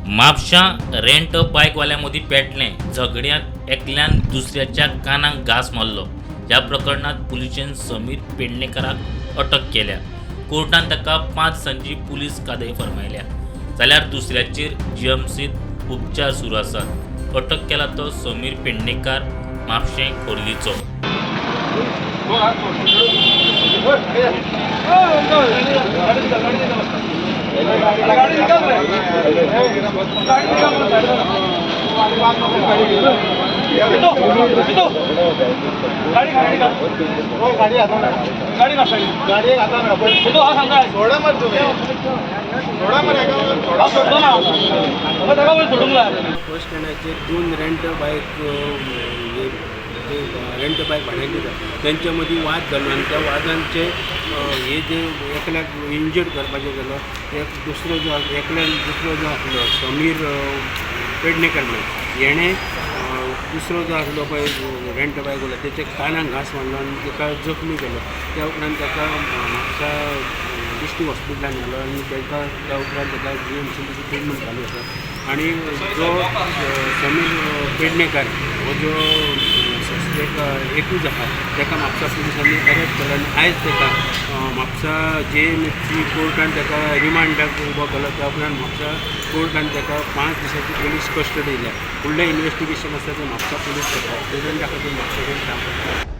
म्हापशां रेंट बायकवाल्या मदीं पेटलें झगड्यांत एकल्यान दुसऱ्याच्या कानाक घांस मारलो. ह्या प्रकरणांत पुलिशेन समीर पेडणेकराक अटक केल्या. कोर्टान ताका 5 दिसांची पुलीस कादय फर्मायल्या, जाल्यार दुसऱ्याचेर जीएमसींत उपचार सुरू आसात. अटक केला तो समीर पेडणेकार, म्हापशें खोर्लीचो. गाड़ी निकाल रहे, गाड़ी निकाल. तो गाडी गाडी गाडी गाडी गाडी तो हा सांगा. सोडा मरे तुम्ही, सोडा मरे. हा सोडतो ना, मग ताका पळय सोडूंक जाय. बस स्टँडाचेर दोन रेंट बायक, जे रेंट बायक भाड्यान दिता, तेंच्या मदीं वाद जालो आनी त्या वादांचे हे जे एकल्याक इंजर्ड करपाचें जालो. एक दुसरो जो एकल्यान दुसरो जो आसलो समीर पेडणेकर म्हणून, हेणें दुसरो जो आसलो पळय रेंट बायक उरलो, तेच्या कानाक घांस मारलो आनी ताका जखमी केलो. त्या उपरांत ताका म्हापसा डिस्ट्रिक्ट हॉस्पिटलान व्हेलो आनी ताका त्या उपरांत ताका जीएमसीन ताची ट्रिटमेंट चालू आसा. आनी जो समीर पेडणेकर हो जो सस्पेक्ट एकूच आसा, ताका म्हापसा पुलिसांनी अरेस्ट केलो आनी आयज ताका म्हापसा जेएमएफसी कोर्टान ताका रिमांडाक उबो केलो. त्या उपरांत म्हापसा कोर्टान ताका 5 दिसांची पुलीस कस्टडी दिल्या. फुडलें इन्वेस्टिगेशन आसा तें म्हापसा पुलीस करतात. प्रेझेंटा खातीर म्हापसा.